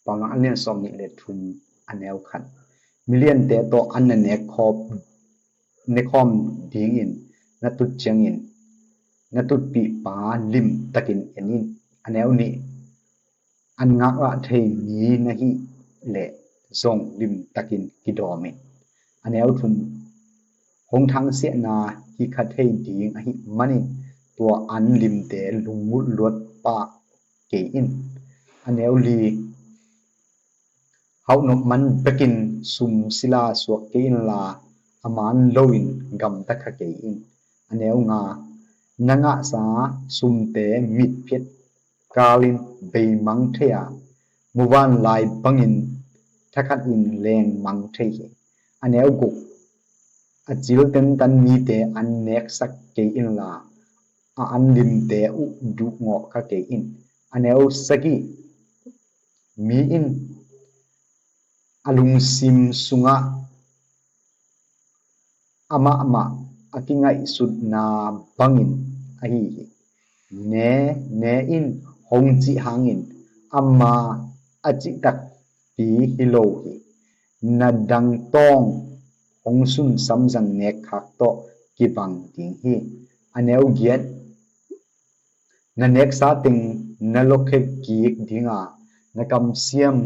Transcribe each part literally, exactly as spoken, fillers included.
Paunak a lian sawm nih le thum, a neu khat. Miliante tawh an na nek khawm, ne khawm dingin na tut ciangin na tutpihpa limtakin en in. A neu nih. An ngaklah thei mi na hih leh zong limtakin kidawm in. A neu thum. Hong thangsiahna hi kha thei ding ahih manin tua an limte lunggulh luat pah kei in. A neu li. Hauhnop man bekin sum sila suak kei inla, a man loin gamta kha kei in. A neu nga. Na ngahsa sumte mitphiat kalin beimang thei a, muvanlai bangin thakhatin lengmang thei hi. A neu guk. A cil tentan mite an neksak kei inla, a an limte uh duhngawh kha kei in. A neu sagih. Mi in a lungsim sungah amahmah a kingaihsutna bangin ahi hi. Ne, ne in hong cih hangin ama a cih takpi hi lo hi. Na dangtawng hong sunsam zang nekkhak tawh kibang ding hi. A neu giat. Na neksa teng na lokhia kik dinga, na kamsiam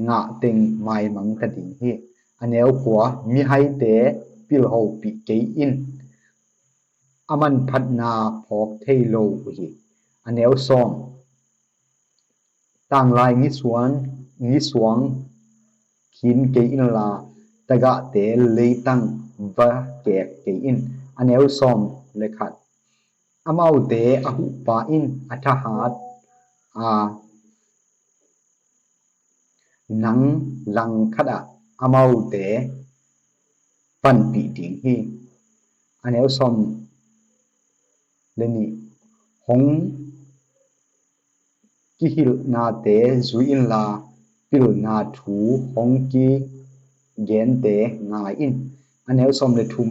ngah teng maimang ta ding hi. A neu kua. Mihaite pilhopih kei in, a manphatna phawk thei lo uh hi. A neu sawm. Tanglai ngisuan, ngisuang khin kei inla, tagahte leitang va kek kei in. A neu sawm le khat. Amaute a huhpa in a thahat a, nang langkhat ah amaute panpih ding hi. A neu sawm le nih. Hong kihilhnate zui inla, pilna thu hong kigente ngai in. A neu sawm le thum.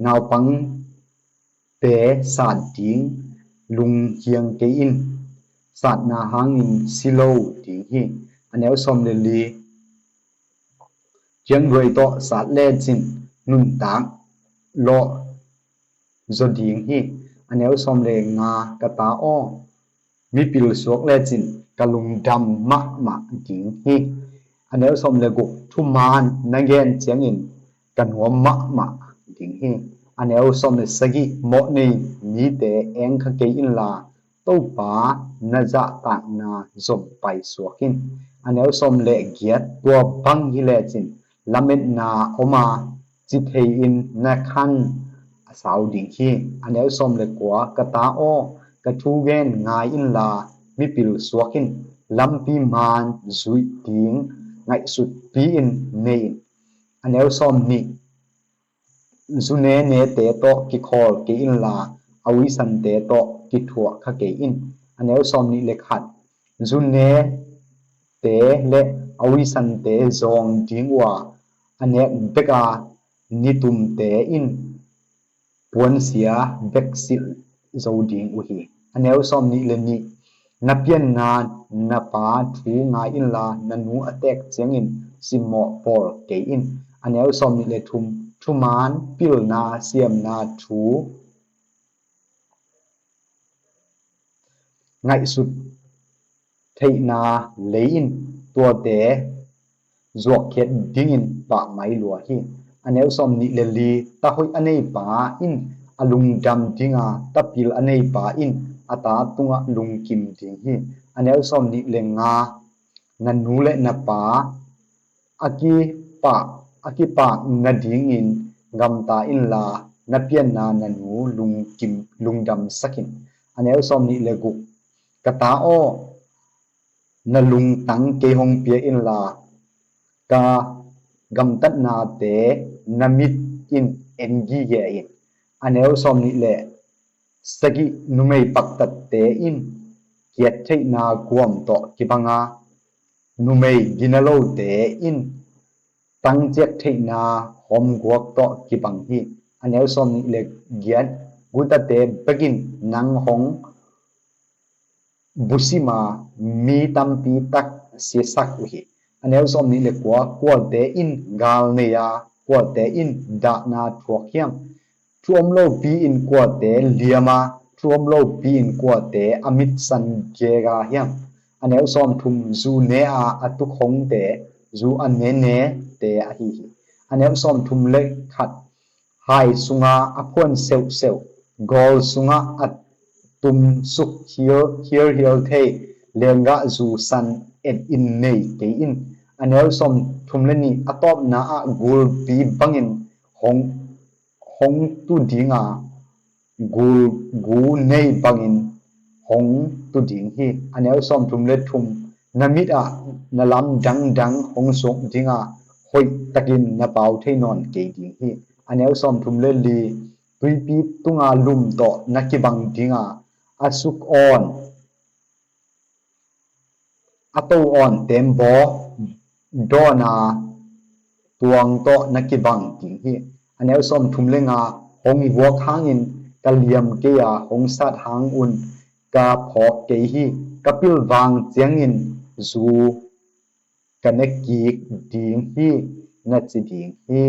Naupangte sat ding lunghiang kei in, satna hangin si lo ding hi. A neu sawm le li. Ciangduai tawh sat lecin nuntak lawh zaw ding hi. A neu sawm le nga. Ka ta aw, mipil suak lecin ka lungdam mahmah ding hi. A neu sawm le guk. Thuman na gen ciangin ka nuam mahmah ding hi. A neu sawm le sagih. Mawhnei mite eng kha kei inla, Topa na zahtakna zom paisuak in. A neu sawm le giat. Tua bang hi lecin lametna om a, ci thei in na khan a sau ding hi. A neu sawm le kua. Ka ta aw, ka thu gen ngai inla, mipil suak in, lampi man zuih ding ngaihsutpi in nei in. A neu sawm nih. Zunenete tawh kikhawl kei inla, a uisante tawh kithuah kha kei in. A neu sawm nih le khat. Zunete le a uisante zawng ding uh a, a nek bek a nitumte in puansia bek silh zo ding uh hi. A neu sawm nih le nih. Na pianna na pa thu ngai inla, na nu a teek ciangin simmawh pawl kei in. A neu sawm nih le thum. Thuman pilna siamna thu ngaihsut theihna lei in, tuate zuakkhiat dingin pahmai lua hi. A neu sawm nih le li. Ta hoih a neipa in a lungdam dinga, ta pil a neipa in a ta tungah lungkim ding hi. A neu sawm nih le nga. Na nu le na pa a kipak, a kipak nadingin gamta inla, na pianna na nu lungkim, lungdamsak in. A neu sawm nih le guk. Ka ta aw, na lungtang kei hong pia inla, ka gamtatnate na mit in en gige in. A neu sawm nih le sagih. Numei paktatte in kiat theihna guam tawh kibang a, numei ginalote in tangciak theihna hawmguak tawh kibang hi. A neu sawm nih le giat. Gutate bekin nang hong busim a, mi tampi tak siasak uh hi. A neu sawmnih le kua, kuate in gal nei a, kuate in dahna thuak hiam? Thu om lopi-in kuate liam a, thu om lopi-in kuate a mitsan gega hiam? A neu sawmthum, zu ne a a tukhongte, zu a nenete ahi hi. A neu sawmthum le khat, hai sunga a phuan seuhseuh, gawl sungah a tumsuk hialhial thei, lenggah zu san et in nei kei in. A neu sawmthum le nih, a tawpna ah gulpi bangin hong hong tu dinga, gul gu nei bangin hong tu ding hi. A neu sawmthum le thum, na mit ah na lamdang dang hong suak dinga, hoih takin na pau thei nawn kei ding hi. A neu sawmthum le li, tuipi tunga lum tawh na kibang dinga, a suk awn a to awn tembaw dawna tuang tawh na kibang ding hi. A neu sawmthum le nga, hong vuak hangin ka liam kei a, hong sat hangun ka phawk kei hi. Ka pilvang ciangin zu ka ne kik ding hi, na ci ding hi.